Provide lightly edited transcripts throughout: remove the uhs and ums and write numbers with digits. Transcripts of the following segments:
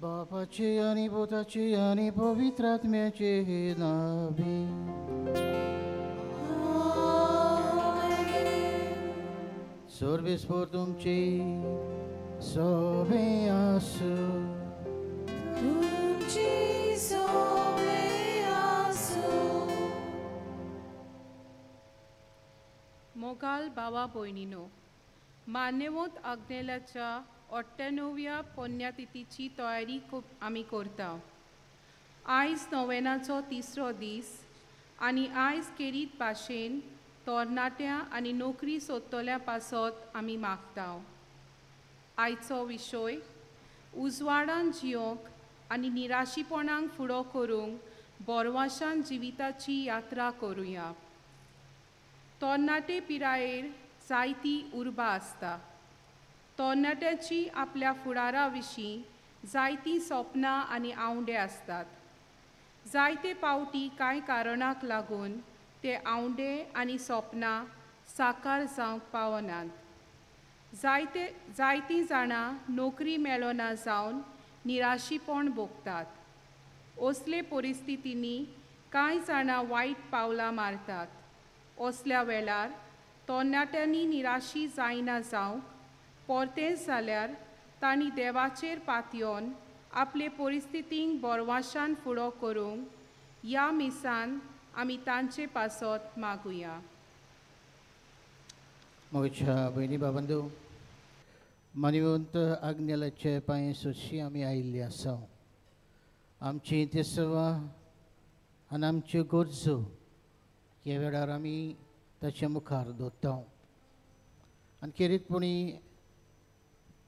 बापाचे आनी पुताचे आनी पवित्र आत्म्याचे नांवे. सर्वेस्पर तुमचे सोबे आसूं. तुमची सोबे आसूं. मोगाल भावा भयणीनो, मान्यवंत आग्नेलाच्या 98व्या पुण्यतिथीची तयारी आमी करता. आयज नोवेनाचो तिसरो दीस आनी आयज केरीत भाशेन तरणाट्या आनी नोकरी सोदतल्या पासत आमी मागता. आयचो विशय उजवाडान जियोंक आनी निराशीपणाक फुडो करूंक बोरवाशान जिविताची यात्रा करुया. तरणाटे पिरायेर जायती उर्बा आसता. तरणाट्याची आपल्या फुडारा विशीं जायतीं सपनां आनी आवंडे आसतात. जायते पावटी कांय कारणाक लागून ते आवंडे आनी सपनां साकार जावंक पावनात. जायतीं जाणां नोकरी मेळना जावन निराशीपण भोगतात. असले परिस्थितींनी कांय जाणां वायट पावलां मारतात. असल्या वेळार तरणाट्यांनी निराशी जायना जावंक परतेंच जाल्यार तांणी देवाचेर पातयेवन आपले परिस्थितींक बोरवाशान फुडो करूंक ह्या मिसान आमी तांचे पासत मागुया. म्हज्या भयणी बाबांदू, मानवंत आग्नेलाचे पांय सोशी आमी आयिल्ली आसा. आमची तेसवा आनी आमच्यो गरजो ह्या वेळार आमी ताचे मुखार दवरता आनी खेरीतपणी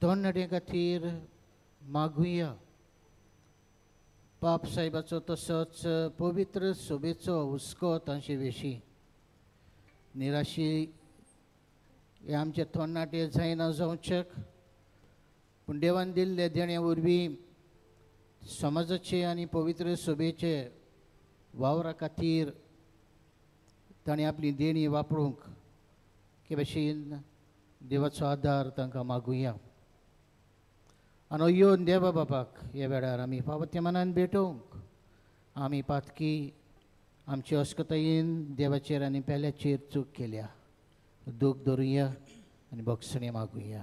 तरणाट्यां खातीर मागुया. पाप साहेबाचो तसोच पवित्र सोबेचो हुस्को तांचे विशीं निराशी हे आमचे तरणाटे जायना जावचेक, पूण देवान दिल्ले देण्या वरवीं समाजाचे आनी पवित्र सोबेचे वावरा खातीर तांणी आपली देणी वापरूंक के भशेन देवाचो आदार तांकां मागुया. आनी येवन देवा बापाक ह्या वेळार आमी फावो त्या मनान भेटोवंक आमी पातकी आमचे अस्कतायेन देवाचेर आनी पेल्याचेर चूक केल्या दूख धरुया आनी भोगसणी मागुया.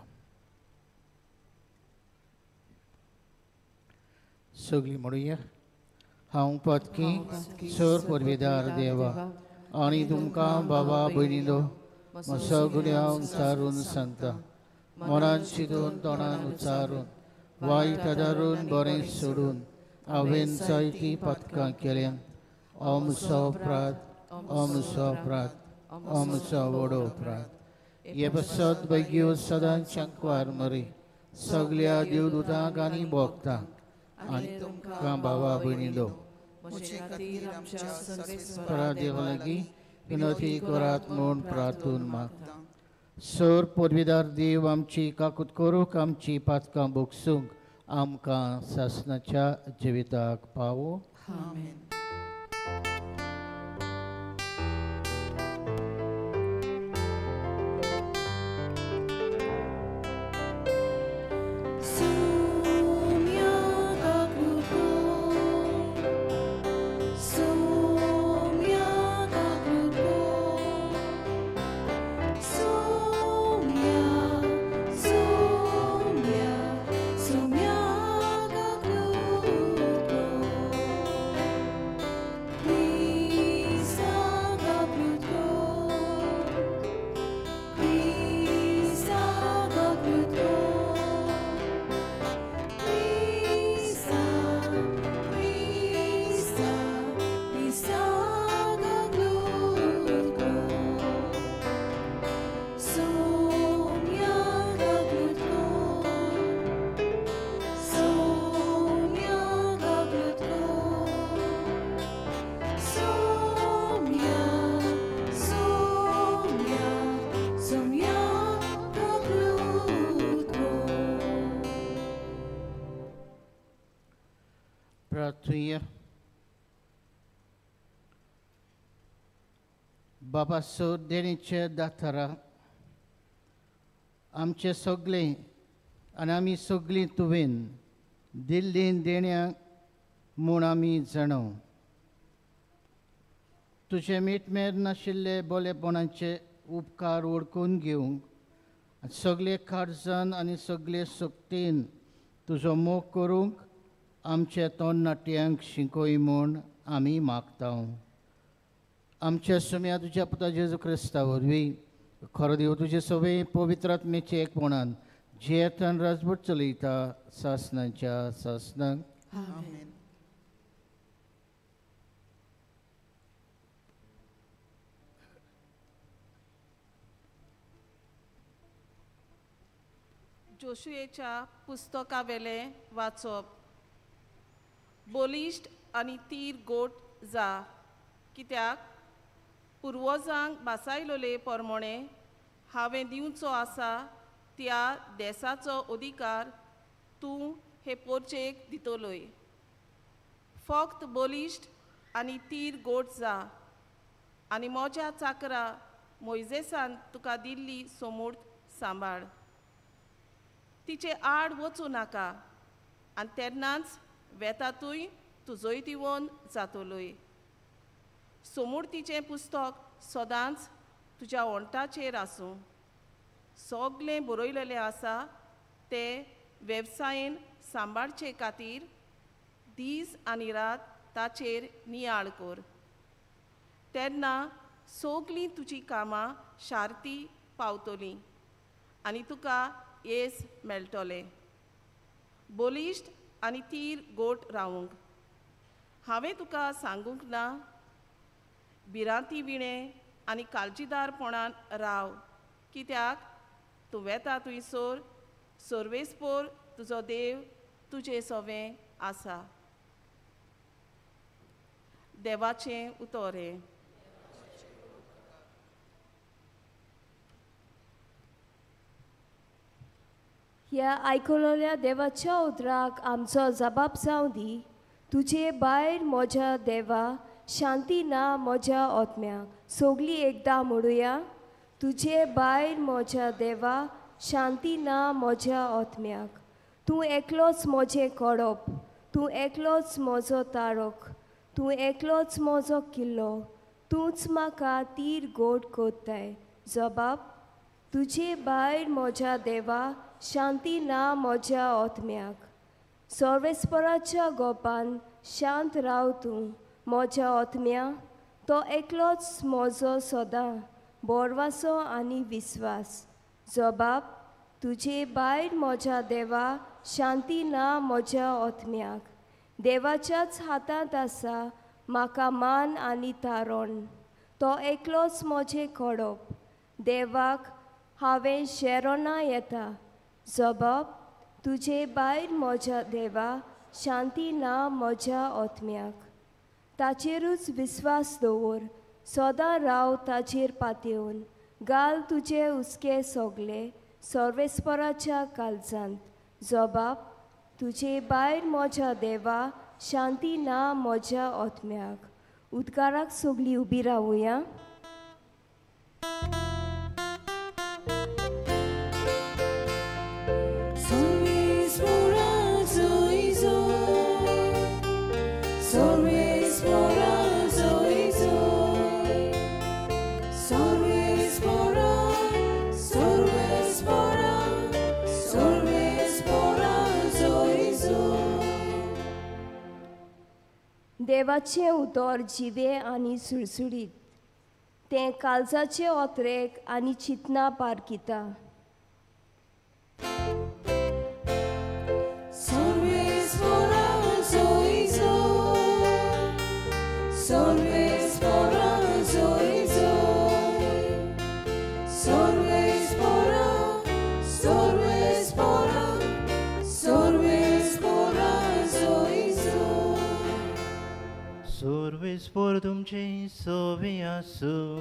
सगळीं म्हणुया, हांव पातकी सर पुर्वेदार देवा आनी तुमकां बाबा भयणीलो म्हजो गुन्यांव उचारून सांगता. मनान चिंतून तोंडान उचारून वायट आदारून बरें सोडून हांवें जायतीं पातकां केल्यात. अमसो अपराध, अमसो अपराध, अमसो व्हडो अपराध. हे पासत बेगीन सदांच आंकवार मरी सगल्या देवदूतांक आनी भोगतांक आनी तुमकां भावा भयणीलो म्हजे खातीर आमच्या सर्वेस्परा देवा लागीं विनोती करात म्हूण प्रार्थून मागता. सर पदवीदार देव आमची काकूत करूंक आमची पातकां भोगसूंक आमकां सासणाच्या जिविताक पावो. आमेन. बाबा सर देणीचे दातारा आमचे सगळे आनी आमी सगळीं तुवें दिल्ली देण्या म्हूण आमी जाणव. तुजे मीटमेर नाशिल्ले बोलेपणाचे उपकार वळखून घेवंक सगळे काळजान आनी सगळे शक्तीन तुजो मोग करूंक आमच्या तरणाट्यांक शिकय म्हूण आमी मागता. आमच्या सुम्या तुज्या पुता जेजू क्रिस्ता वरवीं खरो देव तुजे सगळे पवित्र आत्म्याचे एकपणान जियेतान राजभट चलयता सासणाच्या सासणाक. आमेन. जोशुएच्या पुस्तकावेलें वाचप. बलिश्ट आनी तीर गोट जा, कित्याक पुर्वजांक भासायलोले परमोणे हांवें दिवचो आसा त्या देसाचो अधिकार तूं हे पोरचेक दितलोय. फक्त बलिश्ट आनी तीर गोट जा आनी म्हज्या चाकरा मोयजेसान तुका दिल्ली सोमूर्त सांबाळ. तिचे आड वचूं नाका आनी तेन्नाच वेतातूय तुजोय दिवन जातलोय. सोमुर्तीचें पुस्तक सदांच तुज्या ओंठाचेर आसूं. सगळें बरयलेलें आसा तें वेवसायेन सांबाळचे खातीर दीस आनी रात ताचेर नियाळ कर. तेन्ना सगळीं तुजीं कामां शार्ती पावतलीं आनी तुका येस मेळटलें. बलिश्ट आनी तीर गोट रावूंक हांवें तुका सांगूंक ना. भिरांती विणें आनी काळजीदारपणान राव, कित्याक तूं वेता थंयसर सर्वेस्पोर तुजो देव तुजे सवें आसा. देवाचें उतर हें. ह्या आयकलोल्या देवाच्या उतराक आमचो जबाब जावं दी. तुजे भायर म्हज्या देवा शांती ना म्हज्या आत्म्याक. सगळीं एकदां म्हणुया, तुजे भायर म्हज्या देवा शांती ना म्हज्या आत्म्याक. तूं एकलोच म्हजें कडप, तूं एकलोच म्हजो तारक, तूं एकलोच म्हजो किल्लो, तूंच म्हाका तीर गोड कोत्ताय. जबाब, तुजे भायर म्हज्या देवा शांती ना म्हज्या आत्म्याक. सर्वेस्पराच्या गोपान शांत राव तूं म्हज्या आत्म्या. तो एकलोच म्हजो सदां बोरवासो आनी विस्वास. जबाब, तुजे भायर म्हज्या देवा शांती ना म्हज्या आत्म्याक. देवाच्याच हातांत आसा म्हाका मान आनी तारण. तो एकलोच म्हजें कडप. देवाक हांवें शेरोना येता. जबाब, तुजे भायर म्हज्या देवा शांती ना म्हज्या आत्म्याक. ताचेरूच विस्वास दवर, सदां राव ताचेर पातेवन, घाल तुजे हुस्के सोगले सर्वेस्पराच्या काळजांत. जबाब तुजे भायर म्हज्या देवा शांती ना म्हज्या आत्म्याक. उदकाराक सगळीं उबी रावुया. देवाचें उतर जिवें आनी सुळसुळीत, तें काळजाचे ओतरेक आनी चिंतना पारखिता. सर्वेस्पोर तुमचे सोवे आसूं,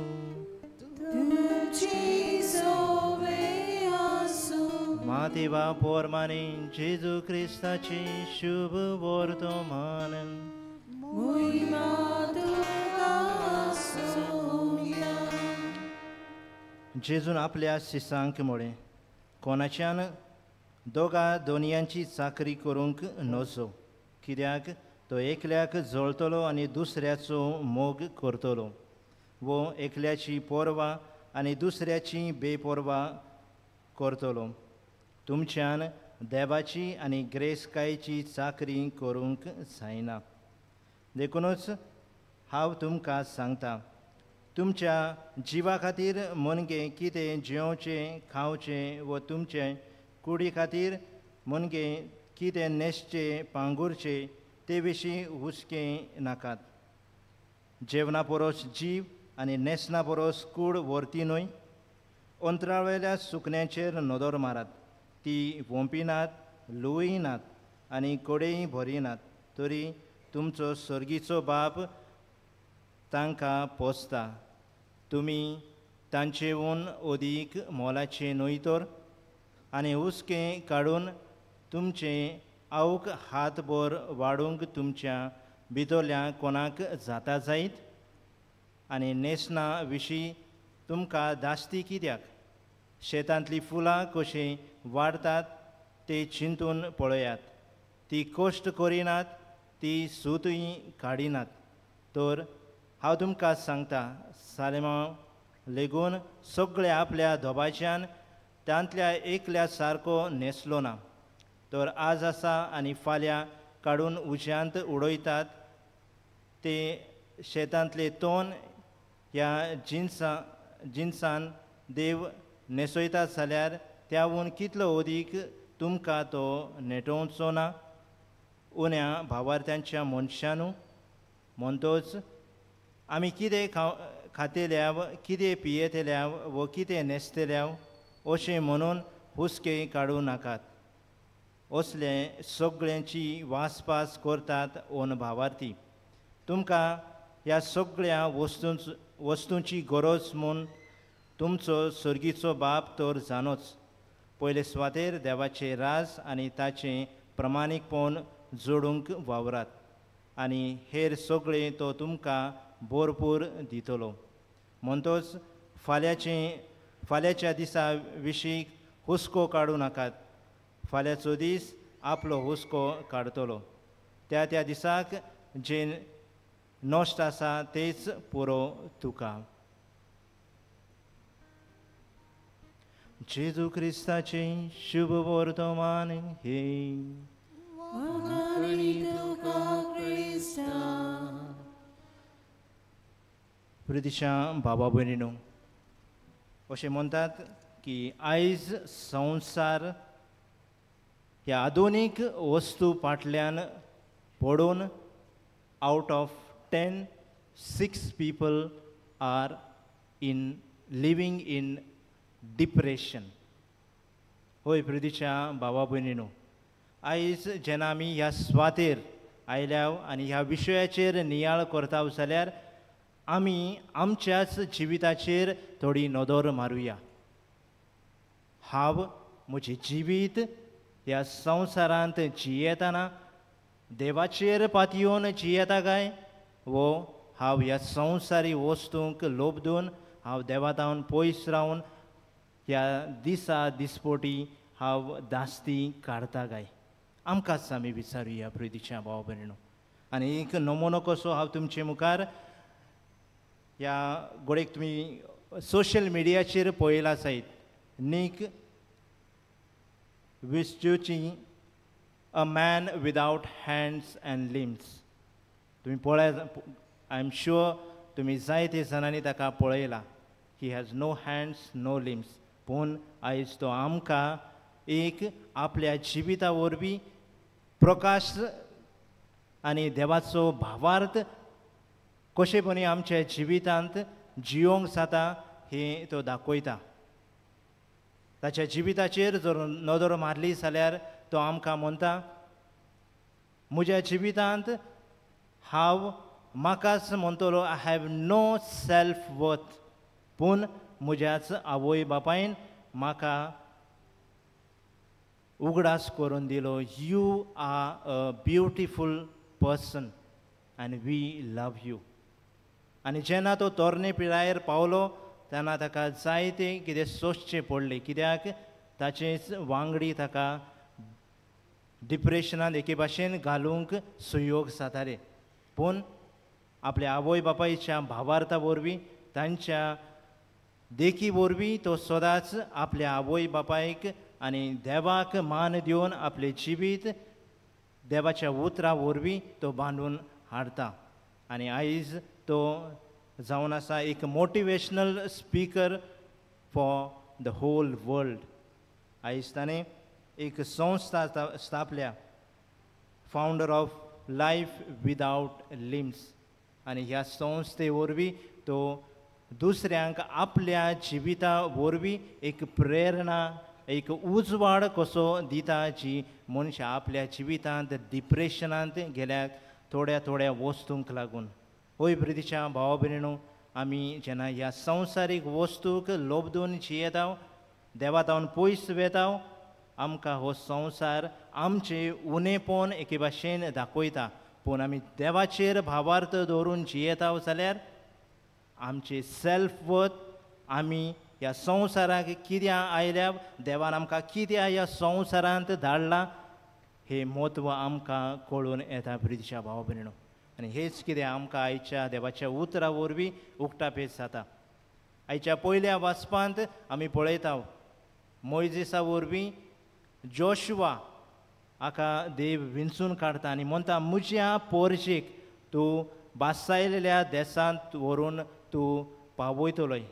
तुमचे सोवे आसूं. मातेवा पोरमाने जेजू क्रिस्ताचे शुभ वर्तमान. मोहिमा तुका आसूया. जेजून आपल्या शिसांक म्हळें, कोणाच्यान दोगा दोनयांची चाकरी करूंक नजो, कित्याक तो एकल्याक जळटलो आनी दुसऱ्याचो मोग करतलो, वो एकल्याची पोरवा आनी दुसऱ्याची बेपोरवा करतलो. तुमच्यान देवाची आनी ग्रेसकायेची चाकरी करूंक जायना. देखूनच हांव तुमकां सांगता, तुमच्या जिवा खातीर मनगे कितें जेवचें खावचें, वो तुमचे कुडी खातीर मनगे कितें न्हेसचें पांगुरचें ते विशीं हुस्के नाकात. जेवणा परस जीव आनी न्हेसणा परस कूड व्हरती न्हय. अंतराळवेल्या सुकण्यांचेर नदर मारात, ती वोंपिनात, लुवयनात आनी कडेय भरिनात, तरी तुमचो सर्गीचो बाप तांकां पोसता. तुमी तांचेहून अदीक मोलाचे न्हय तर? आनी हुस्के काडून तुमचें आवक हातभर वाडूंक तुमच्या भितरल्या कोणाक जाता जायत? आनी न्हेसणा विशीं तुमकां धास्ती कित्याक? शेतांतलीं फुलां कशीं वाडटात ते चिंतून पळयात. ती कश्ट करिनात, ती सुतूय काडिनात. तर हांव तुमकां सांगता, सालेमांव लेगून सगळे आपल्या धोबाच्यान तांतल्या एकल्या सारको न्हेसलो ना. तर आज आसा आनी फाल्यां काडून उज्यांत उडयतात ते शेतांतले तण ह्या जिनसान देव न्हेसयता जाल्यार त्याहून कितलो अदीक तुमकां तो नेटोवचो ना? उण्या भावार्थ्यांच्या मनशानू, म्हणटोच आमी कितें खातेल्याव, कितें पियेतल्याव वो कितें न्हेसतल्याव अशें म्हणून हुस्के काडूं नाकात. असले सगळ्यांची वासपास करतात ओन भावार्थी. तुमकां ह्या सगळ्या वस्तूंची गरज म्हूण तुमचो सर्गीचो बाप तर जाणोच. पयले सुवातेर देवाचें राज आनी ताचें प्रमाणीकपण जोडूंक वावरात आनी हेर सगळें तो तुमकां भरपूर दितलो. म्हणटोच फाल्यांच्या दिसा विशीं हुस्को काडूं नाकात. फाल्यांचो दीस आपलो हुस्को काडटलो. त्या त्या दिसाक जें नश्ट आसा तेच पुरो तुका. जेजू क्रिस्ताचें शुभ वर्तमान हें. प्रितीच्या बाबा भयणीनो, अशें म्हणटात की आयज संवसार ह्या आधुनीक वस्तू फाटल्यान पडून out of 10, 6 people are in living in depression. होय प्रितीच्या बाबा भयणीनो, आयज जेन्ना आमी ह्या सुवातेर आयल्या आनी ह्या विशयाचेर नियाळ करता जाल्यार आमी आमच्याच जिविताचेर थोडी नदर मारुया. हांव म्हजें जिवीत ह्या संवसारांत जियेतना देवाचेर पातयेवन जियेता काय वो हांव ह्या संवसारी वस्तूंक लोबदून हांव देवा थावन पयस रावन ह्या दिसा दिसपोटी हांव दास्ती काडता काय? आमकांच आमी विचारुया प्रितीच्या भाव भयणो. आनी एक नमुनो कसो हांव तुमचे मुखार ह्या गोडेक तुमी सोशल मिडियाचेर पळयला जायत, Nick Vujicic a man without hands and limbs. तुमी पळय, I am sure तुमी जायते जाणांनी ताका पळयला. He has no hands no limbs, पूण आयज तो आमकां एक आपल्या जिविता वरवीं प्रकाश आनी देवाचो भावार्थ कशेपणी आमच्या जिवितांत जियोंक जाता हें तो दाखयता. ताच्या जिविताचेर जर नदर मारली जाल्यार तो आमकां म्हणटा, म्हज्या जिवितांत हांव म्हाकाच म्हणटलो I have no self worth, पूण म्हज्याच आवय बापायन म्हाका उगडास करून दिलो, you are a beautiful person and we love you. आनी जेन्ना तो तरणे पिरायेर पावलो तेन्ना ताका जायते कितें सोंसचें पडलें, कित्याक ताचेच वांगडी ताका डिप्रेशनान एके भाशेन घालूंक सुयोग जाताले. पूण आपल्या आवय बापायच्या भावार्था वरवीं तांच्या देखी वरवीं तो सदांच आपल्या आवय बापायक आनी देवाक मान दिवन आपलें जिवीत देवाच्या उतरा वरवीं तो बांदून हाडटा. आनी आयज तो जावन आसा एक motivational speaker for the whole world. आयज ताणें एक संस्था स्थापल्या, founder of life without limbs. आनी ह्या संस्थे वरवीं तो दुसऱ्यांक आपल्या जिविता वरवीं एक प्रेरणा, एक उजवाड कसो दिता जी मनशां आपल्या जिवितांत डिप्रेशनांत गेल्यात थोड्या थोड्या वस्तूंक लागून. होय प्रितीच्या भावा भयणीनो, आमी जेन्ना ह्या संवसारीक वस्तूक लोबदून जियेता, देवा थावन पयस वेता, आमकां हो संवसार आमचें उणेपण एके भाशेन दाखयता. पूण आमी देवाचेर भावार्थ दवरून जियेता जाल्यार आमचें सेल्फ वर्थ, आमी ह्या संवसाराक कित्याक आयल्या, देवान आमकां कित्याक ह्या संवसारांत धाडला हें म्हत्व आमकां कळून येता प्रितीच्या भाव भयणीनो. आनी हेच कितें आमकां आयच्या देवाच्या उतरा वरवीं उक्तापेस जाता. आयच्या पयल्या वाचपांत आमी पळयता मोयजेसा वरवीं जोशुआ हाका देव विंचून काडटा आनी म्हणटा, म्हज्या पोरजेक तूं बासायलेल्या देसांत व्हरून तूं पावयतलोय.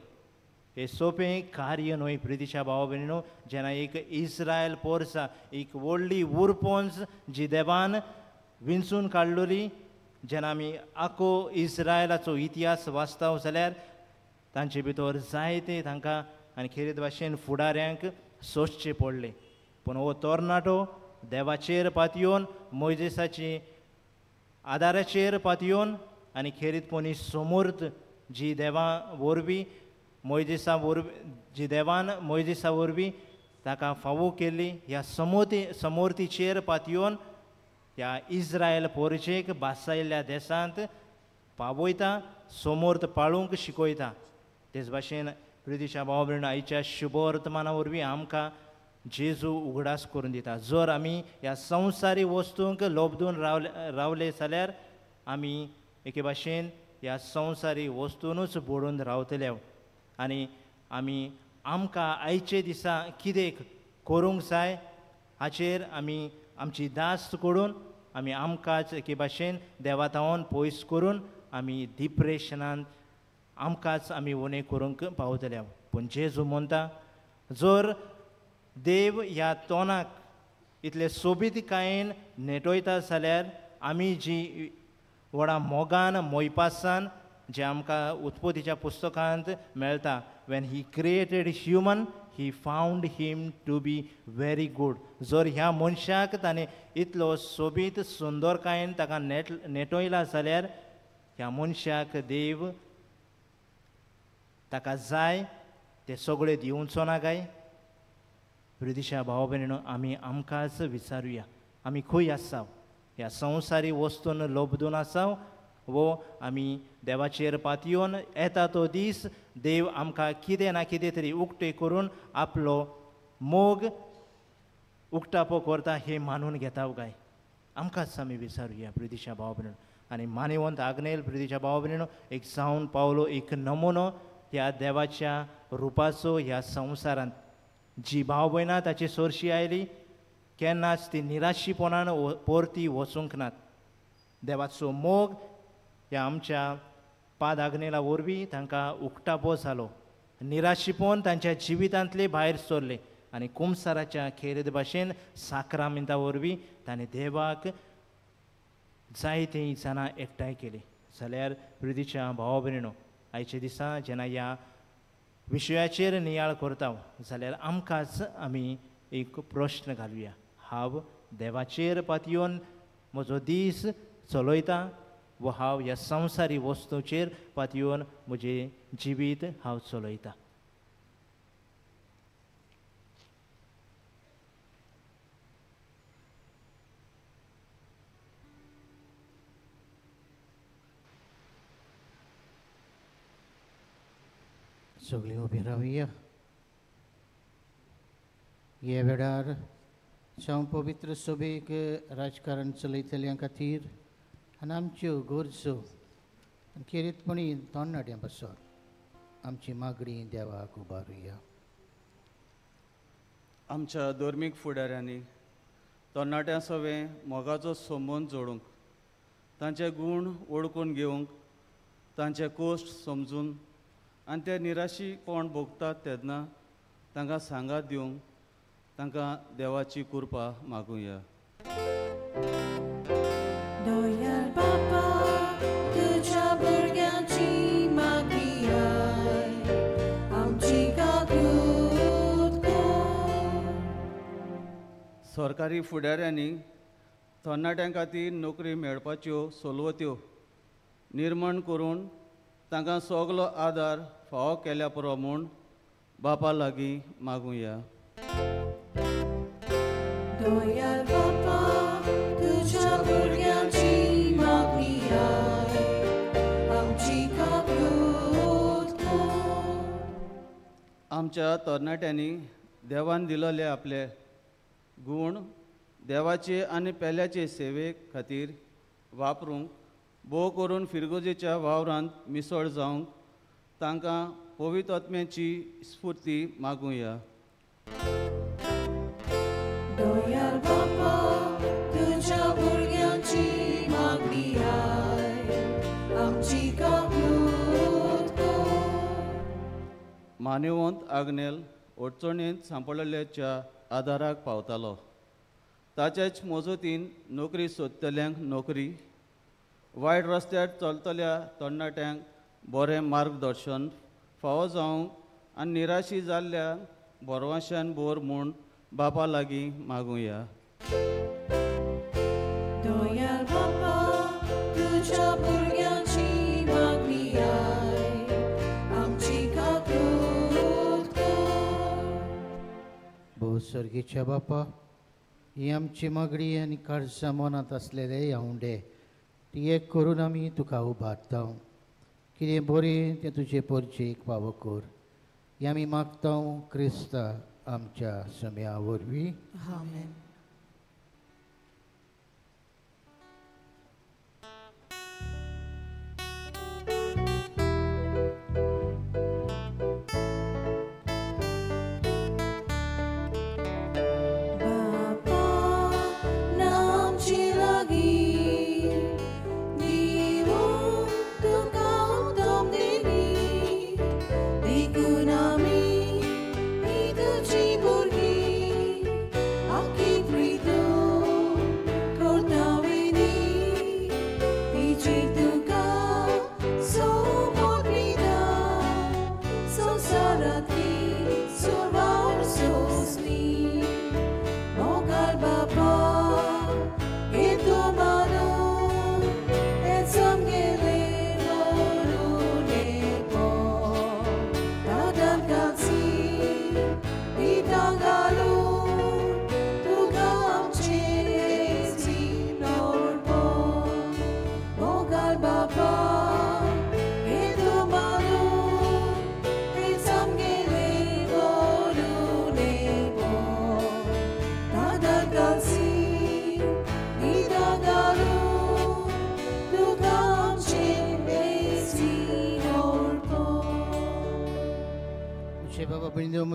हें सोंपें कार्य न्हय प्रितीच्या भावा भयणीनो. जेन्ना एक इस्रायल पोरसा, एक व्हडली उरपोंज जी देवान विंचून काडलोली, जेन्ना आमी आखो इस्रायलाचो इतिहास वाचता जाल्यार तांचे भितर जायते तांकां आनी खेरीत भाशेन फुडाऱ्यांक सोंसचें पडलें. पूण हो तरणाटो देवाचेर पातयेवन, मोयजेसाची आदाराचेर पातयेवन आनी खेरीतपणी समर्थ जी देवा वरवीं मोयजेसा वरवीं, जी देवान मोयजेसा वरवीं ताका फावो केल्ली, ह्या समोर्तीचेर पातयेवन ह्या इस्रायल पोरजेक बासायल्ल्या देसांत पावयता, समर्थ पाळूंक शिकयता. तेच भाशेन प्रितीच्या भाव भयण, आयच्या शुभवर्तमाना वरवीं आमकां जेजू उगडास करून दिता, जर आमी ह्या संवसारी वस्तूंक लोबदून रावले जाल्यार आमी एके भाशेन ह्या संवसारी वस्तूनूच बुडून रावतले आनी आमी आमकां आयचे दिसा कितें करूंक जाय हाचेर आमी आमची दास्त करून आमी आमकांच एके भाशेन देवा थावन पयस करून आमी डिप्रेशनान आमकांच आमी उणें करूंक पावतले. पूण जेजू म्हणटा, जर देव ह्या तोंडाक इतले सोबीतकायेन नेटयता जाल्यार आमी जी व्हडा मोगान मोयपासान जे आमकां उत्पत्तीच्या पुस्तकांत मेळटा, When he created human he found him to be very good. जर ह्या मनशाक ताणें इतलो सोबीत सुंदरकायेन ताका नेटयला जाल्यार ह्या मनशाक देव ताका जाय ते सगळे दिवचो ना काय? प्रितीच्या भाव भयणीनो, आमी आमकांच विचारुया, आमी खंय आसाव? ह्या संवसारी वस्तून लोबदून आसाव वो आमी देवाचेर पातयेवन येता तो दीस देव आमकां कितें ना कितें तरी उक्तें करून आपलो मोग उक्तापो करता हें मानून घेता काय? आमकांच आमी विचारुया प्रितीच्या भाव भयणीनो. आनी मानेवंत आग्नेल प्रितीच्या भाव भयणीनो एक जावन पावलो, एक नमुनो ह्या देवाच्या रुपाचो ह्या संवसारांत. जी भाव भयणां ताची सोरशी आयली केन्नाच ती निराशीपणान परती वचूंक नात. देवाचो मोग ह्या आमच्या पाद आग्नेला वरवीं तांकां उक्तापो जालो. निराशीपण तांच्या जिवितांतले भायर सरलें आनी कुमसाराच्या खेरीत भाशेन साक्रामेंता वरवीं ताणें देवाक जायतीं जाणां एकठांय केली. जाल्यार प्रितीच्या भाव भयणीनो, आयच्या दिसा जेन्ना ह्या विशयाचेर नियाळ करता जाल्यार आमकांच आमी एक प्रश्न घालुया, हांव देवाचेर पातयेवन म्हजो दीस चलयता वो हांव ह्या संवसारी वस्तूचेर पातयेवन म्हजें जिवीत हांव चलयता? सगळीं उबी रावया. ह्या वेळार जावं पवित्र सभेक राजकारण चलयतल्यां खातीर आनी आमच्यो गरजो आनी खेरीतपणी तरणाट्यां पासत आमची मागणी देवाक उबारुया. आमच्या धर्मीक फुडाऱ्यांनी तरणाट्यां सवें मोगाचो संबंद जोडूंक, तांचे गूण वळखून घेवंक, तांचे कश्ट समजून आनी ते निराशीपण भोगतात तेन्ना तांकां सांगात दिवंक तांकां देवाची कृपा मागुया. दयाळ बापा, तुज्या भुरग्यांची मागणी आयक, आमची काकूत कर. सरकारी फुडाऱ्यांनी तरणाट्यां खातीर नोकरी मेळपाच्यो सवलत्यो निर्माण करून तांकां सगलो आदार फावो केल्या पुरो म्हूण बापा लागीं मागुया. दयाळ बापा, तुज्या भुरग्यांची मागणी आयक, आमची काकूत कर. आमच्या तरणाट्यांनी देवान दिलेले आपले गूण देवाचे आनी पेल्याचे सेवे खातीर वापरूंक, भोव करून फिरगोजेच्या वावरांत मिसळ जावंक तांकां पवित्र आत्म्याची स्फूर्ती मागुया. दयाळ बापा, तुज्या भुरग्यांची मागणी आयक, आमची काकूत कर. मानेवंत आग्नेल अडचणेंत सांपडलेल्याच्या आदाराक पावतालो. ताचेच मजतीन नोकरी सोदतल्यांक नोकरी, वायट रस्त्यार चलतल्या तरणाट्यांक बरें मार्गदर्शन फावो जावंक आनी निराशी जाल्ल्या भरवंशान भर म्हूण बापा लागीं मागुया. दयाळ बापा, तुज्या भुरग्यांची मागणी आयक, आमची काकूत कर. भोव सर्गीच्या बापा, ही आमची मागणी आनी काळजा मनांत आसलेले आंवडे ती एक करून आमी तुका उबारता. कितें बरें तें तुजे पोरचेक पावो कर, हें आमी मागता क्रिस्ता आमच्या सम्या वरवीं. आमेन. बापा, नामची लागीं दिवूं तुका उत्तम देणी, देखून आमी ही तुजी भुरगीं आखी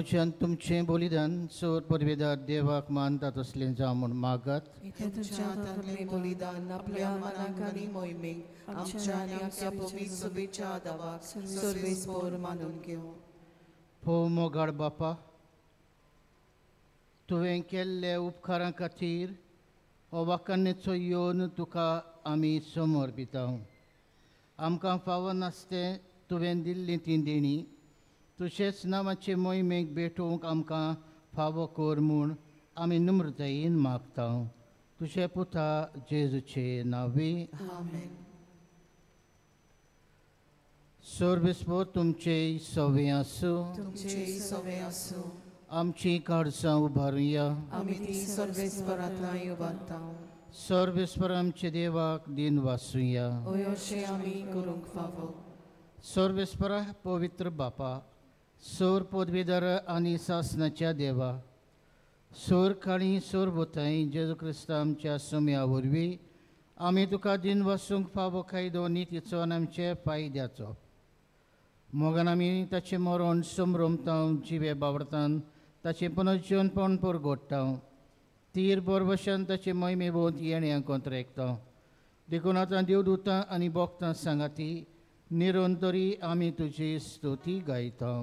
म्हजें तुमचें बलिदान चड परवेदार देवाक मानता तसलें जावं म्हूण मागात. तुमच्या हातांतलें बलिदान आपल्या मनाक आनी मोहिमेक आमच्या आनी आमच्या पवित्र सभेच्या दावाक सर्वेस्पर मानून घेवं. हो मोगाळ बापा, तुवें केल्ल्या उपकारां खातीर हो वाखाणेचो येवन तुका आमी समर्पिता. आमकां फावो नासतें तुवें दिल्ली ती देणी तुजेच नांवाचे मोहिमेक भेटोवंक आमकां फावो कर म्हूण आमी नम्रतायेन मागता. तुजे पुता जेजूचे नांवे आमेन. सर्वेस्पर तुमचे सवे आसूं. तुमचे सवे आसूं. आमची काळजां उबारुया. आमी ती सर्वेस्परांतल्यान उबारता. सर्वेस्पर आमचे देवाक दिन वासुया. हय अशें आमी करूंक फावो. सर्वेस्परा पवित्र बापा, सोर पदवीधर आनी सासनाच्या देवा, सोर काळी सोर भोताय जेजू क्रिस्ता आमच्या सोम्या वरवीं आमी तुका दिन वासूंक फावो कायदो नितीचो आनी आमचे फायद्याचो. मोगान आमी ताचें मरण समरमता, जिवे बावडतान ताचें पुनर्जीवनपण परगोडटा, तीर बरवशान ताचे मोहिमे भोंवत येण्यांक कोंत्रेकता. देखून आतां देवदूतां आनी भोक्तां सांगाती निरंतरी आमी तुजी स्तुती गायता.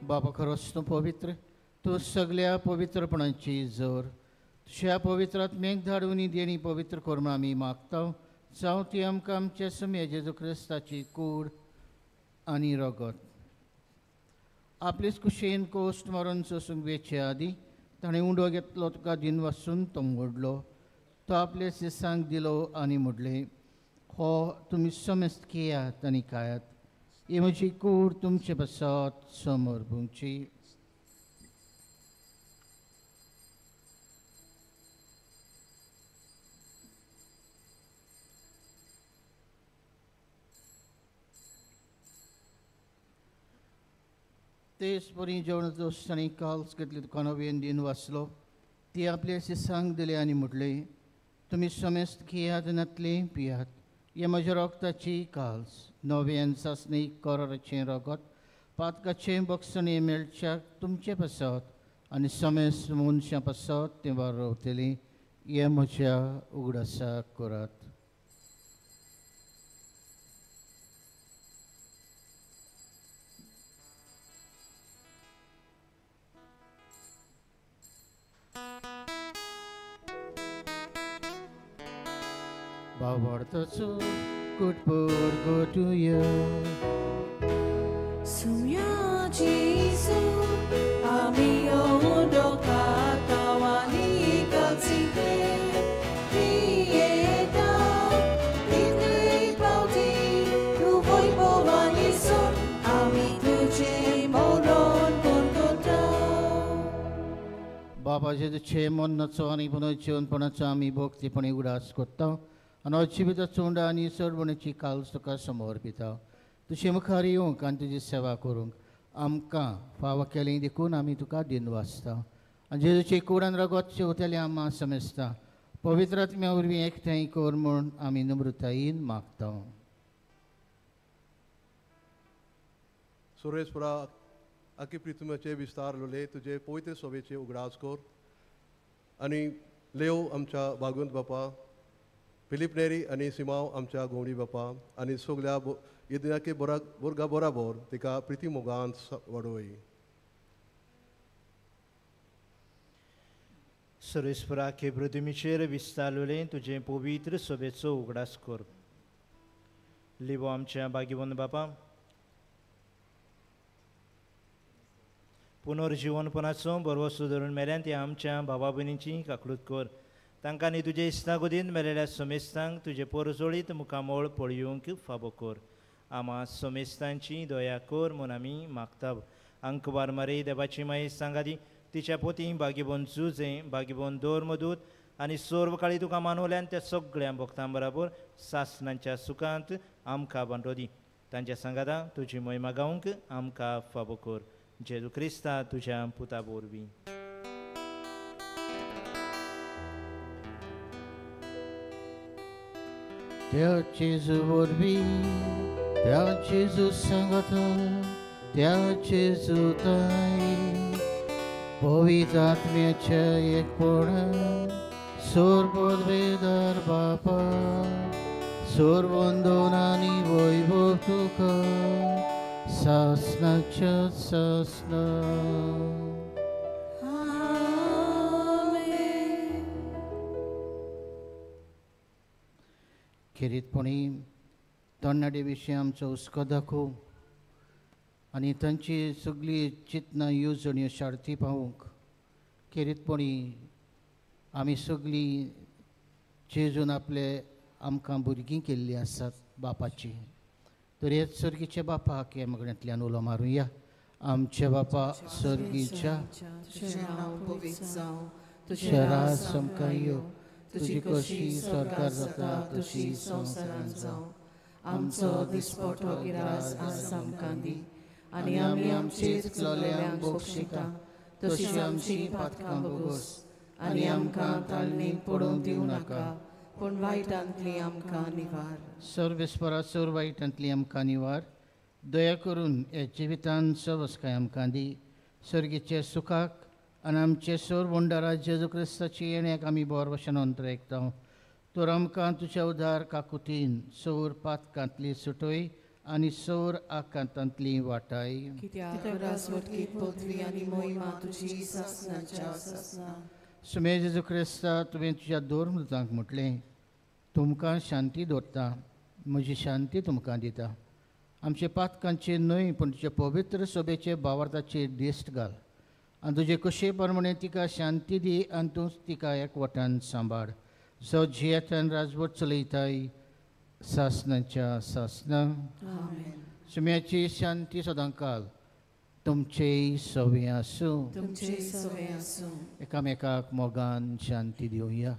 बाबा खरोच तूं पवित्र, तूं सगल्या पवित्रपणाची जोर. तुज्या पवित्र आत्म्याक धाडून देणी पवित्र कर म्हूण आमी मागता. जावं ती आमकां आमच्या सुम्या जेजू क्रिस्ताची कूड आनी रगत. आपलेच कुशेन कोश्ट मारून सोसूंक वेचे आदीं ताणें उंडो घेतलो, तुका दिन वासून तो मोडलो, तो आपले शिसांक दिलो आनी म्हणलें, हो तुमी समेस्त घेयात आनी खायात, ही म्हजी कूड तुमचे पासत समर्पूंची. तेच परी जेवणाचो ताणें काल्स घेतली, तुका नवीन दिन वाचलो, ती आपले शिसांक दिले आनी म्हटलें, तुमी समेस्त घेयात आनी पियात, हे म्हज्या रगताची काल्स, नव्यान सासणी कराराचें रगत, पातकाचें बक्षणें मेळच्याक तुमचे पासत आनी समेस्त मनशां पासत तें वारवतलीं. हें म्हज्या उगडासाक करात. बावडताचो कुटपूर गोटुया. सुम्या जेजू आमी उदकातावानी कलसिले पियेता, तितले पावटी तूं वैभवानी सोड आमी तुजें मरण परगटा. बाबा जेजूचे मरणाचो आनी पुनर्जीवनपणाचो आमी भक्तीपणी उगडास करता आनी जिविताचो उंडा आनी सरवणेची काल्स तुका समर्पिता. तुजे मुखार येवंक आनी तुजी सेवा करूंक आमकां फावो केलें देखून आमी तुका दिन वाचता. आनी जेजूचे कुडान रगत शेवतलें आमकां समजता. पवित्र आत्म्या वरवीं एकठांय कर म्हूण आमी नम्रतायेन मागता. सुरेशपुरा आखी प्रिथुमाचे विस्तार लोले तुजे पवित्र सभेचे उगडास कर आनी लेव आमच्या भागवंत बापा फिलीप नेरी आनी सिमाव आमच्या गोवणी बापा आनी सगल्या यज्ञाके बोरा बोरगा बराबर तिका प्रिती मोगान वाडोय. सर्वेस्परा के पृथ्वीचेर विस्तारलें तुजें पवित्र सभेचो उगडास कर. लिबो आमच्या भाग्यवंत बापा पुनर्जीवनपणाचो बरवसो धरून मेल्यान ती आमच्या भावा भयणींची काकळूत कर. तांकां न्ही तुजे इस्तागोदीन मेलेल्या समेस्तांक तुजे पोरजोळीत मुखामोळ पळयोवंक फाबो कर. आमा समेस्तांची दया कर म्हूण आमी मागता. अंकवार मारी देवाची माई सांगादी तिच्या पोती भाग्यबोन जुजे भाग्यबोन दोर मदूत आनी सर्वकाळी तुका मानवल्यान त्या सगळ्या भक्तां बराबर सासणांच्या सुखांत आमकां बांदो दी. तांच्या सांगाता तुजी मोहिमा गावंक आमकां फाबो कर. जेजू क्रिस्ता तुज्या पुता वरवीं. त्या जेजू वरवीं, त्या जेजू सांगाता, त्या जेजू ताई पवित्र आत्म्याच्या एकपणान सर्ववेदार बापा सर्वंदन आनी वैभव तुका सासणाच्या सासणा. खेरीतपणी तरणाटे विशीं आमचो हुस्को दाखोवं आनी तांची सगळी चिंतनां येवजण्यो शार्ती पावोवंक खेरीतपणी आमी सगळीं जेजून आपले आमकां भुरगीं केल्लीं आसात बापाची तर हेच सर्गीच्या बापाक ह्या मागण्यांतल्यान उलो मारुया. आमच्या बापा सर्गीच्या तुजें राज आमकां यो, तुजी कशी सरकार जाता तशी संवसारांत जावं. आमचो दिसपटो गिरास आज आमकां दी आनी आमी आमचे चुकलोल्यांक बक्षिता तशी आमची पातकां भोगोस आनी आमकां ताळणीक पडोवंक दिवं नाका पूण वायटांतली आमकां निवार. सर्वेस्परा सर्व वायटांतली आमकां निवार. दया करून ह्या जिवितान सवसकाय आमकां दी. सर्गीचे सुखाक आनी आमचे सर्व वंडारा जेजू क्रिस्ताची येण्याक आमी बोर भशेन अंतर आयकता. तर आमकां तुज्या उदार काकुतीन सौर पातकांतली सुटय आनी सौर आकांतांतली वाटाय. कित्याक राजवटकी पदवी आनी मोहिमा तुजी सासणाच्या सासणा. सुमे जेजू क्रिस्ता तुवें तुज्या दोर मृतांक म्हटलें तुमकां शांती दवरता, म्हजी शांती तुमकां दिता. आमचे पातकांचे न्हय पूण तुजे पवित्र सभेचे भावार्थाचेर दिश्ट घाल आनी तुजे कशे प्रमाणे तिका शांती दी आनी तूं तिका एकवटान सांबाळ. जो जियेतान राजवट चलयताय सासणाच्या सासणा. सुम्याची शांती सदांकाल तुमचेय सवे आसूं. तुमचेय सवे आसूं. एकामेकाक मोगान शांती दिवया.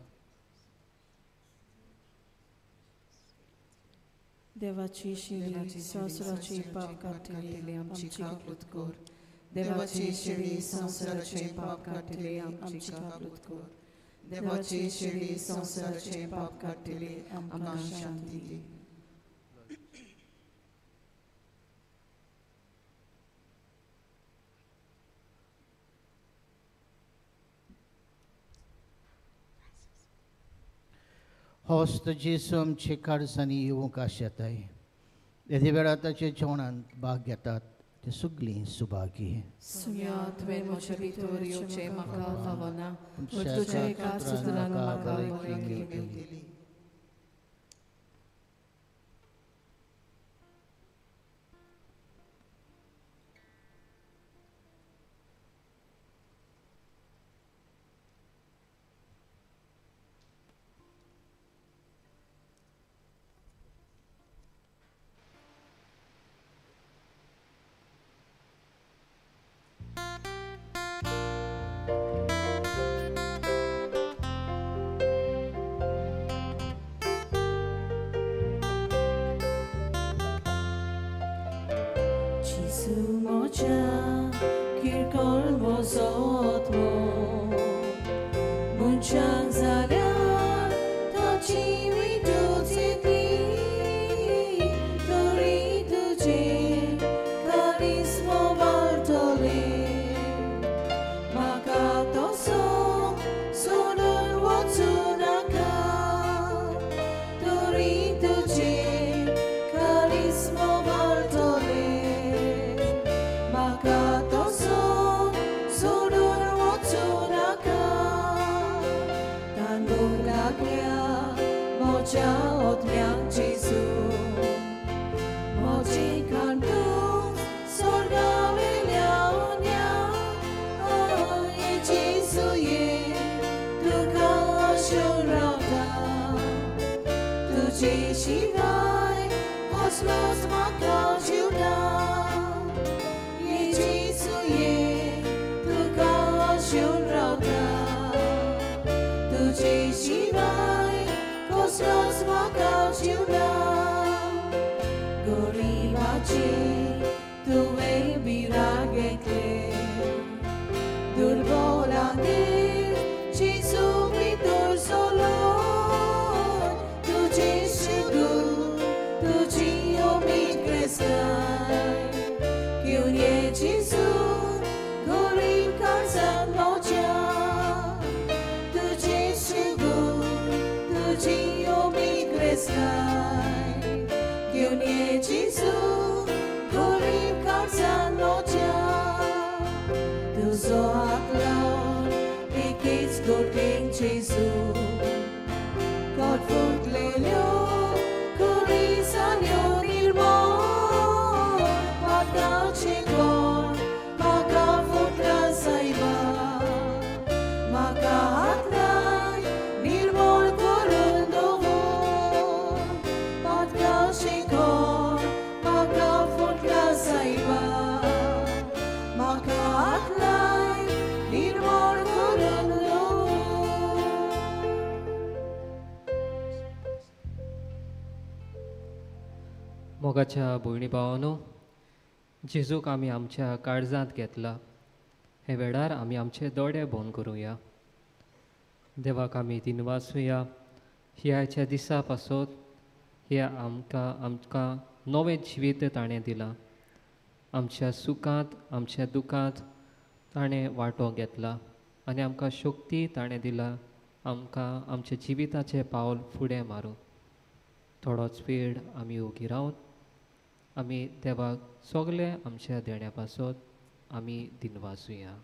देवाची शिरी संवसाराचे पाप काडटले आमची काकूत कर. देवाची शिरी संवसाराचे पाप काडटले आमची काकूत कर. देवाची शिरी संवसाराचे पाप काडटले आमकां शांती दी. होस्त जेजू आमचे काळजांनी येवंक आशेताय. येदे वेळार ताचे जेवणांत भाग घेतात ते सगळीं सुभागी. सुम्या तुवें म्हजे भितर येवचें म्हाका फावना, पूण तुज्या एका सुत्रान म्हाका भलायकी मेळटली. लागल्या म्हज्या ओतम्यांक जेजू म्हजी कांटूच स्वर्गावेल्या उन्या ये जेजू ये तुका आशेवन रावता तुजे शिवाय कसलोच म्हाका जीव ना ये जेजू ये तुका आशेवन रावता तुजे शिवाय कसलोच म्हाका जीव ना गरिबाचे तुवें बिराड घेतलें दुर्बलांगेर जेजू भितर सोलोन तुजी शिगूर तुजी उमेद क्रिस्ताय घेवन ये जेजू गरीब काळजान म्हज्या तुजी शिगूर तुजी उमेद क्रिस्ताय घेवन ये जेजू गरीब काळजान म्हज्या तुजो हात लावन एकेच गोटेन जेजू कोट फुटलेल्यो कुरी जाल्यो निर्मळ पातकाचें कोण म्हाका फुटला सायबा म्हाका हात लाय निर्मळ करून दवर पातकाचें कोण म्हाका फुटला सायबा म्हाका हात लाय निर्मळ करून दवर. मोगाच्या भयणी भावानो, जेजूक आमी आमच्या काळजांत घेतला. हे वेळार आमी आमचे दोळे बंद करुया. देवाक आमी दिनवासुया ह्याच्या दिसा पासत ह्या आमकां आमकां नवें जिवीत ताणें दिलां. आमच्या सुखांत आमच्या दुखांत ताणें वांटो घेतला आनी आमकां शक्ती ताणें दिला आमकां आमच्या जिविताचें पावल फुडें मारूंक. थोडोच वेळ आमी ओगी रावन आमी देवाक सगळे आमच्या देण्या पासत आमी दिनवासुया.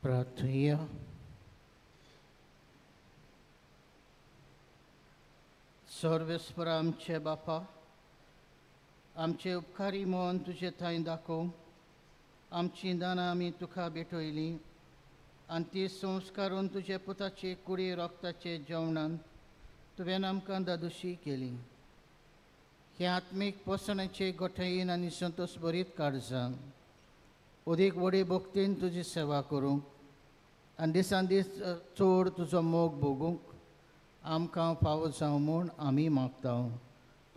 प्रार्थुया. सर्वेस्पर आमचे बापा, आमचे उपकारी मन तुजे थंय दाखोव. आमची दानां आमी तुका भेटयली आनी ती संस्कारून तुजे पुताचे कुडी रोगताचे जेवणान तुवें आमकां दादोशी केली. हे आत्मीक पोसणाचे गोठयेन आनी संतोश भरीत काळजान अदीक व्हडे भक्तीन तुजी सेवा करूंक आनी दिसान दीस चड तुजो मोग भोगूंक आमकां फावो जावं म्हूण आमी मागता.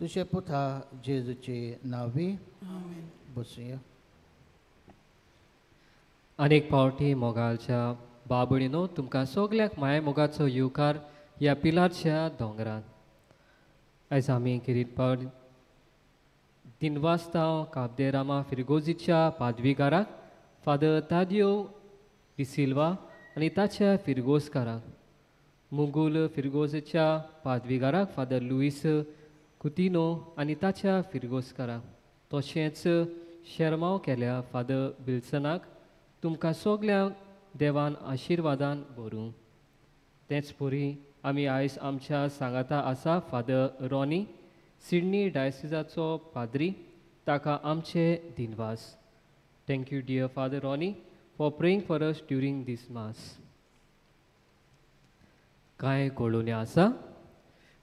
तुजे पुता जेजूचे नांवी बसुया. अनेक फावटी मोगाच्या बाबणीनो, तुमकां सगल्याक माया मोगाचो येवकार ह्या पिलारच्या दोंगरान. आयज आमी किरीट पावट दिनवास्तांव काबदेरामा फिरगोजीच्या पादवीकाराक फादर तादियो डिसिल्वा आनी ताच्या फिरगोजकाराक, मुगूल फिरगोजेच्या पादवीकाराक फादर लुईस कुतिनो आनी ताच्या फिरगोजकाराक, तशेंच शेरमाव केल्या फादर बिल्सनाक तुमकां सगल्यांक देवान आशिर्वादान भरूं. तेच परी आमी आयज आमच्या सांगाता आसा फादर रॉनी सिडनी डायसिजाचो पाद्री, ताका आमचे दिनवास. Thank you dear Father Ronnie for praying for us during this mass. कांय कळोवण्यो आसा.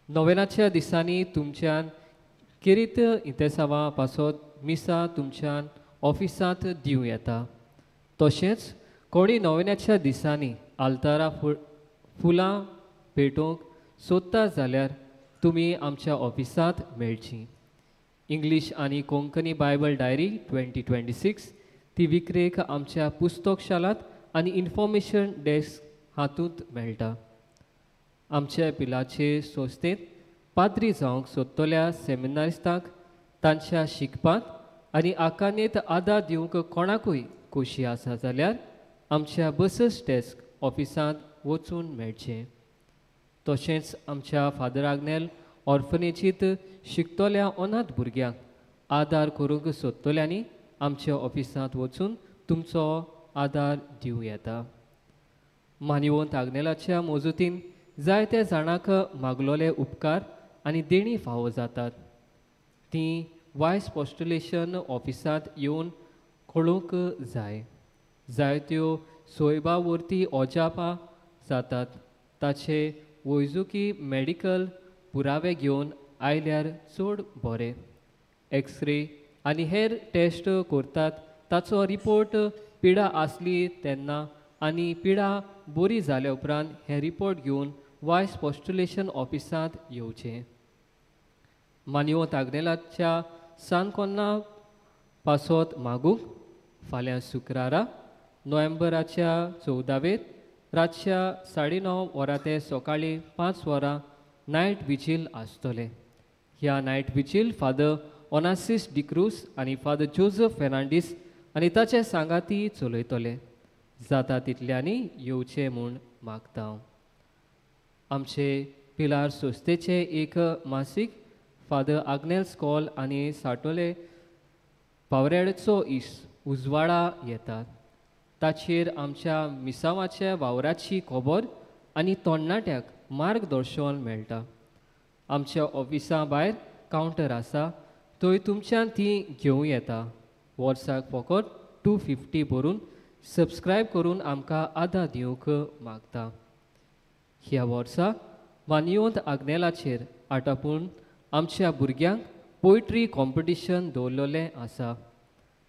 नोवेनाच्या दिसांनी तुमच्यान केरीत इंतेसांवा पासत मिसां तुमच्यान ऑफिसांत दिवं येता. तशेंच कोणी नोवेनाच्या दिसांनी आल्तारा फुलां पेटोवंक सोदता जाल्यार तुमी आमच्या ऑफिसांत मेळची. इंग्लीश आनी कोंकणी बायबल डायरी 2026 ती विक्रेक आमच्या पुस्तकशालांत आनी इन्फॉर्मेशन डेस्क हातूंत मेळटा. आमच्या पिलाचे संस्थेंत पाद्री जावंक सोदतल्या सेमिनारिस्तांक तांच्या शिकपांत आनी आकानेत आदार दिवंक कोणाकूय खोशी आसा जाल्यार आमच्या बसस डेस्क ऑफिसांत वचून मेळचें. तशेंच आमच्या फादर आग्नेल ऑर्फनेजींत शिकतल्या अनाथ भुरग्यांक आदार करूंक सोदतल्यांनी आमच्या ऑफिसांत वचून तुमचो आदार दिवं येता. मानिवंत आग्नेलाच्या मजुतीन जायत्या जाणांक मागलोले उपकार आनी देणी फावो जातात. तीं वायस पोस्टुलेशन ऑफिसांत येवन कळोवंक जाय. जायत्यो सोयबा वरती अजापां जातात. ताचे वैजकी मेडिकल पुरावे घेवन आयल्यार चड बरें. एक्सरे आनी हेर टेस्ट करतात ताचो रिपोर्ट पिडा आसली तेन्ना आनी पिडा बरी जाल्या उपरांत हे रिपोर्ट घेवन वायस पोस्टुलेशन ऑफिसांत येवचें. मानिवंत आग्नेलाच्या सानकोन्ना पासत मागूंक फाल्यां शुक्रारा नोव्हेंबराच्या 14वेर रातच्या 9:30 वरां ते सकाळीं 5 वरां नायट विजील आसतलें. ह्या नायट विजील फादर ओनासीस डिक्रूज आनी फादर जोजफ फेर्नांडीस आनी ताचे सांगाती चलयतले. जाता तितल्यांनी येवचें म्हूण मागता. आमचे पिलार संस्थेचे एक मासीक फादर आग्नेल स्कॉल आनी साटोले पावरेडचो इस उजवाडा येतात. ताचेर आमच्या मिसावाच्या वावराची खबर आनी तरणाट्याक मार्गदर्शन मेळटा. आमच्या ऑफिसा भायर कावंटर आसा थंय तुमच्यान ती घेवं येता. वर्साक फकत 250 भरून सबस्क्रायब करून आमकां आदार दिवंक मागता. ह्या वर्सा मानिवंत आग्नेलाचेर आटापून आमच्या भुरग्यांक पोयट्री कॉम्पिटिशन दवरलेलें आसा.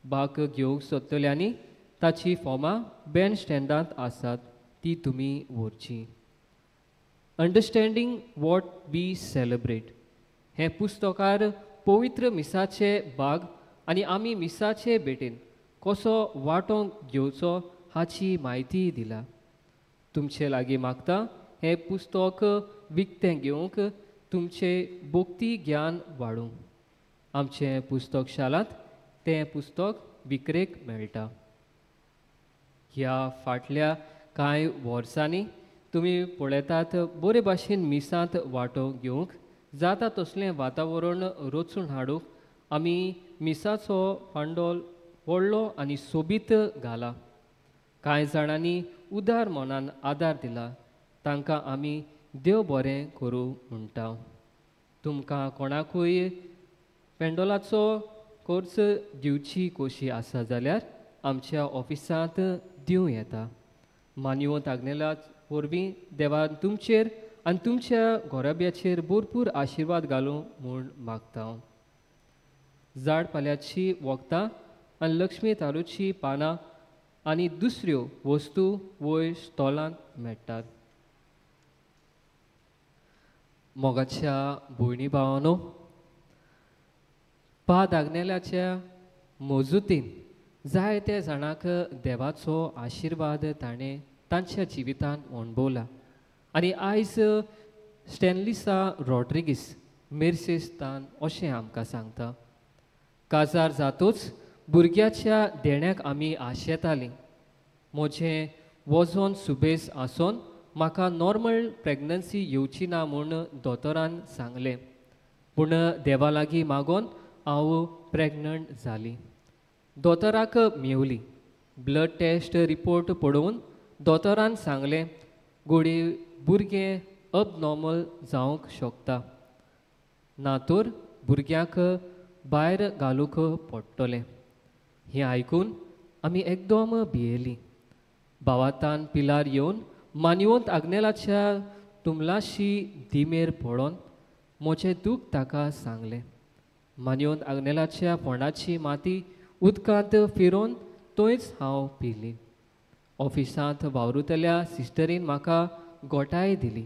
भाग घेवंक सोदतल्यांनी ताची फॉर्मां बँड स्टँडांत आसात ती तुमी व्हरची. अंडरस्टँडींग what we celebrate हें पुस्तकार पवित्र मिसाचे भाग आनी आमी मिसाचे भेटेन कसो वांटो घेवचो हाची म्हायती दिला. तुमचे लागीं मागता हें पुस्तक विकतें घेवंक तुमचे भक्ती ज्ञान वाडूंक. आमचें पुस्तक शालांत तें पुस्तक विक्रेक मेळटा. ह्या फाटल्या कांय वर्सांनी तुमी पळयतात बरे भाशेन मिसांत वांटो घेवंक जाता तसलें वातावरण रचून हाडूंक आमी मिसाचो फांडोल व्हडलो आनी सोबीत घाला. कांय जाणांनी उदार मनान आदार दिला. तांकां आमी देव बरें करूं म्हणटा. तुमकां कोणाकूय पेंडोलाचो कोर्स दिवची खोशी आसा जाल्यार आमच्या ऑफिसांत दिवं येता. मानिवंत आग्नेला वरवीं देवान तुमचेर आनी तुमच्या घोराब्याचेर भरपूर आशिर्वाद घालूं म्हूण मागता. झाड पाल्याची वखदां आनी लक्ष्मी तारूची पानां आनी दुसऱ्यो वस्तू वयर स्टॉलांत मेळटात. मोगाच्या भयणी भावानो, पाद आग्नेलाच्या मजुतीन जायते जाणांक देवाचो आशिर्वाद ताणें तांच्या जिवितांत अणभवला आनी आयज स्टॅनलिसा रॉड्रिगीस मिर्सेस्तान अशें आमकां सांगता. काजार जातूच भुरग्याच्या देण्याक आमी आशेतालीं. म्हजें वजन सुबेज आसून म्हाका नॉर्मल प्रेग्नन्सी येवची ना म्हूण दोतोरान सांगलें, पूण देवा लागीं मागोन हांव प्रेग्नंट जाली. दोतोराक मेवली. ब्लड टेस्ट रिपोर्ट पळोवन दोतोरान सांगलें घोडये भुरगें अबनॉर्मल जावंक शकता, ना तर भुरग्यांक भायर घालूंक पडटलें. हें आयकून आमी एकदम भियेलीं. भावातान पिलार येवन मानिवंत आग्नेलाच्या तुमलाशी दिमेर पळोवन म्हजें दूख ताका सांगलें. मानिवंत आग्नेलाच्या फोंडाची माती उदकांत फिरोवन थंयच हांव पिली. ऑफिसांत वावरुतल्या सिस्टरीन म्हाका गोठाय दिली.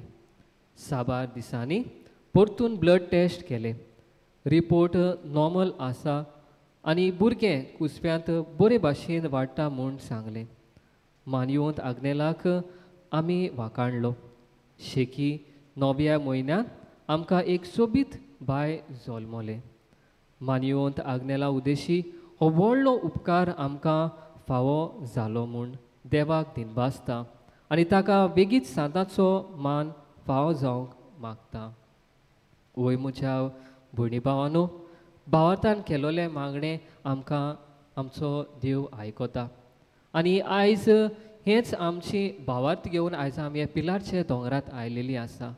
साबार दिसांनी परतून ब्लड टेस्ट केले. रिपोर्ट नॉर्मल आसा आनी भुरगें कुसप्यांत बरे भाशेन वाडटा म्हूण सांगलें. मानिवंत आग्नेलाक आमी वाकाणलो. शेकी 9व्या म्हयन्यांत आमकां एक सोबीत बाय जल्मलें. मानयवंत आग्नेला उदेशी हो व्हडलो उपकार आमकां फावो जालो म्हूण देवाक दिनवासता आनी ताका बेगीच सांताचो मान फावो जावंक मागता. वय म्हज्या भयणी भावानो, भावार्थान केलोलें मागणें आमकां आमचो देव आयकता आनी आयज हेंच आमची भावार्थ घेवन आयज आमी ह्या पिलारच्या दोंगरात आयलेली आसा.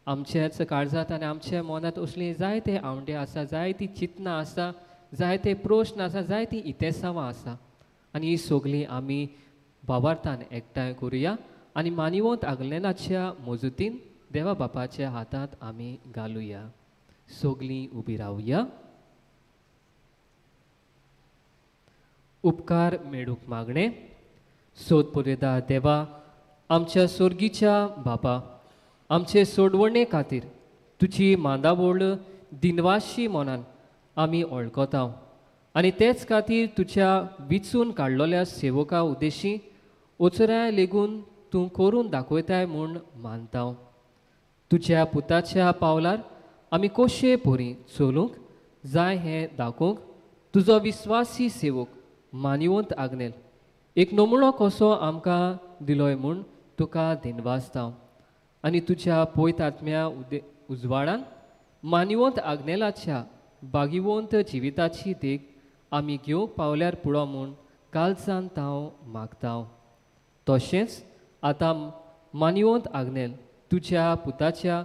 आमच्याच काळजांत आनी आमच्या मनांत असलीं जायते आवंडे आसा, जायतीं चिंतनां आसा, जायते प्रश्न आसा, जायतीं इतेसांवां आसा आनी ही सगळीं आमी भावार्थान एकठांय करुया आनी मानिवंत आग्नेलाच्या मजुतीन देवा बापाच्या हातांत आमी घालुया. सगळीं उबी रावया. उपकार मेळूंक मागणें. सोद पुरयता देवा, आमच्या सोर्गीच्या बापा, आमचे सोडवणे खातीर तुजी मांदावळ दिनवाशी मनान आमी वळखता आनी तेच खातीर तुज्या विचून काडलेल्या सेवका उद्देशी ओचराय लेगून तूं करून दाखयताय म्हूण मानता. तुज्या पुताच्या पावलार आमी कशे परी चलूंक जाय हें दाखोवंक तुजो विस्वासी सेवक मानिवंत आग्नेल एक नमुणो कसो आमकां दिलोय म्हूण तुका दिनवासता आनी तुज्या पयत आत्म्या उजवाडान मानिवंत आग्नेलाच्या बागिवंत जिविताची देख आमी घेवंक पावल्यार पुरो म्हूण कालसान हांव मागता. तशेंच आतां मानिवंत आग्नेल तुज्या पुताच्या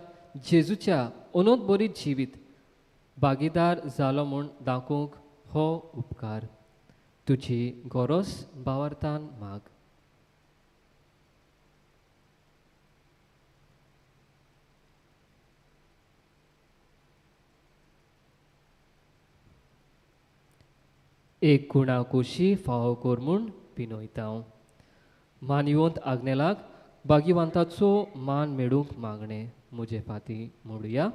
जेजूच्या अनंत बरी जिवीत भागीदार जालो म्हूण दाखोवंक हो उपकार तुजी गरज भावार्थान माग. एक गुणा कुशी फावो कर म्हूण पिनयता. मानवंत आग्नेलाक भाग्यवंताचो मान मेळूंक मागणें म्हजे फाती म्हणुया.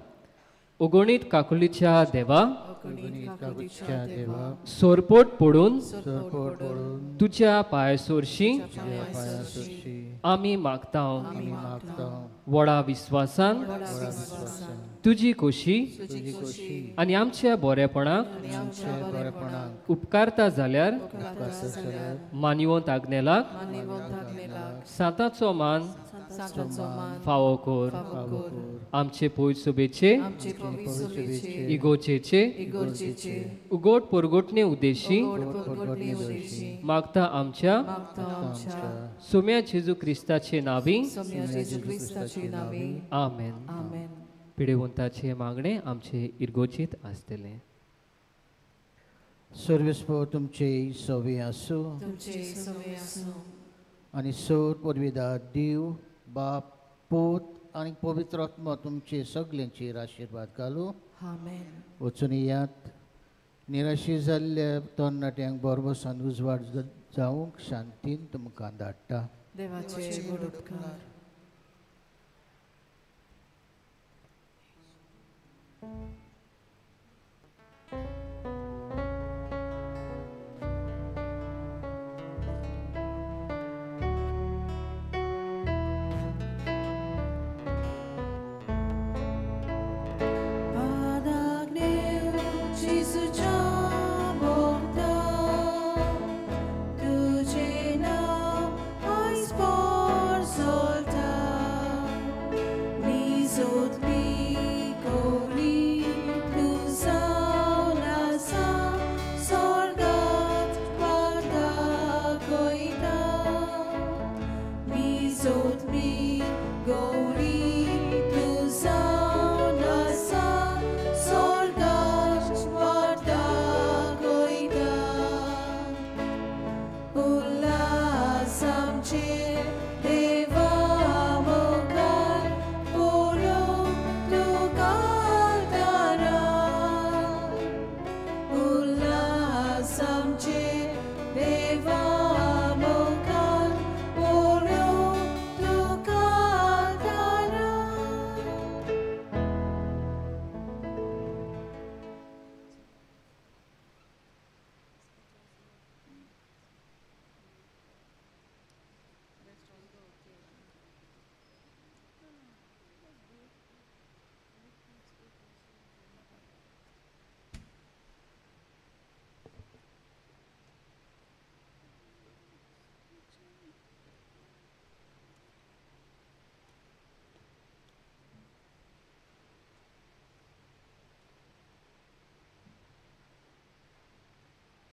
अगणीत काकुलीच्या देवा, सोरपोट पडून तुज्या पांय सोरशी आमी मागता. व्हडा विस्वासान तुजी खोशी आनी आमच्या बरेपणाक उपकारता जाल्यार मानिवंत आग्नेलाक सांताचो मान फावो कर. आमचे पयस सुबेचे इगोचेचे उगोट परगोटणे उद्देशी मागता आमच्या सोम्या जेजू क्रिस्ताचे नावी. आमेन. पिडेवंताचे मागणे आमचे इर्गोचीत आसतले. सर्वेस्पर तुमचे सवे आसूं आनी सोर परविदा देव बाप पूत आनी पवित्र आत्मा तुमचे सगल्यांचेर आशिर्वाद घालूं. वचून येयात. निराशी जाल्ल्या तरणाट्यांक बरबसान उजवाड जावंक शांतीन तुमकां धाडटा. देवाचे व्हड उपकार.